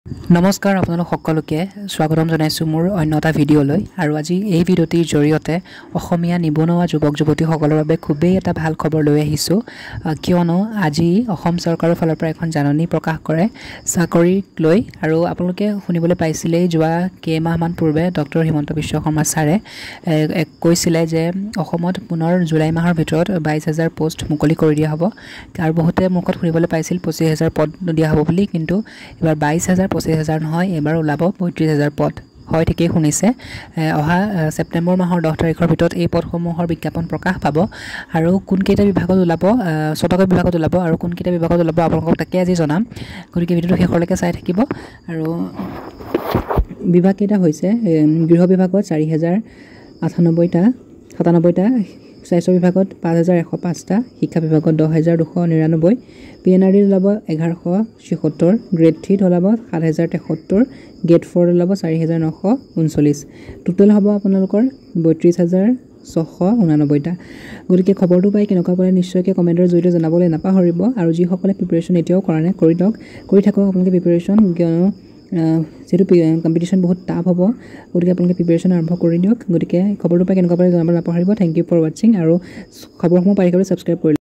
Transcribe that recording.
নমস্কাৰ, আপোনালোক সকলোকে স্বাগতম জনাইছোঁ মোৰ অন্য এটা ভিডিঅ'লৈ। আৰু আজি এই ভিডিঅ'টিৰ জৰিয়তে অসমীয়া নিবনুৱা যুৱক যুৱতীসকলৰ বাবে খুবেই এটা ভাল খবৰ লৈ আহিছোঁ, কিয়নো আজি অসম চৰকাৰৰ ফালৰ পৰা এখন জাননী প্ৰকাশ কৰে চাকৰিক লৈ। আৰু আপোনালোকে শুনিবলৈ পাইছিলেই, যোৱা কেইমাহমান পূৰ্বে ডক্টৰ হিমন্ত বিশ্ব শৰ্মা ছাৰে কৈছিলে যে অসমত পুনৰ জুলাই মাহৰ ভিতৰত 22,000 প'ষ্ট মুকলি কৰি দিয়া হ'ব। আৰু বহুতে মুখত শুনিবলৈ পাইছিল 25,000 পদ দিয়া হ'ব বুলি, কিন্তু এইবাৰ 22,000 25,000 নহয়, এইবাৰ ওলাব 35,000 পদ। হয়, ঠিকেই শুনিছে, অহা ছেপ্টেম্বৰ মাহৰ 10 তাৰিখৰ ভিতৰত এই পদসমূহৰ বিজ্ঞাপন প্ৰকাশ পাব। আৰু কোনকেইটা বিভাগত ওলাব? ছটাকৈ বিভাগত ওলাব। আৰু কোনকেইটা বিভাগত ওলাব আপোনালোকক তাকে আজি জনাম, গতিকে ভিডিঅ'টো শেষলৈকে চাই থাকিব। আৰু বিভাগকেইটা হৈছে গৃহ বিভাগত 4,098টা 97টা, স্বাস্থ্য বিভাগত 5,105টা, শিক্ষা বিভাগত 10,299, পি এন আৰ ডিত ওলাব 1,176, গ্ৰেড থ্ৰীত ওলাব 7,073, গ্ৰেড ফ'ৰত ওলাব 4,939। টোটেল হ'ব আপোনালোকৰ 32,689টা। গতিকে খবৰটো পাই কেনেকুৱা পালে নিশ্চয়কৈ কমেণ্টৰ জৰিয়তে জনাবলৈ নাপাহৰিব। আৰু যিসকলে প্ৰিপেৰেশ্যন এতিয়াও কৰা নাই, কৰি লওক, কৰি থাকক আপোনালোকে প্ৰিপেৰেশ্যন, কিয়নো যিহেতু কম্পিটিশ্যন বহুত টাফ হ'ব, গতিকে আপোনালোকে প্ৰিপেৰেশ্যন আৰম্ভ কৰি দিয়ক। গতিকে খবৰটো পাই কেনেকুৱা পালে জনাবলৈ নাপাহৰিব। Thank U for ৱাটছিং। আৰু খবৰসমূহ পাই থাকিবলৈ ছাবস্ক্ৰাইব কৰি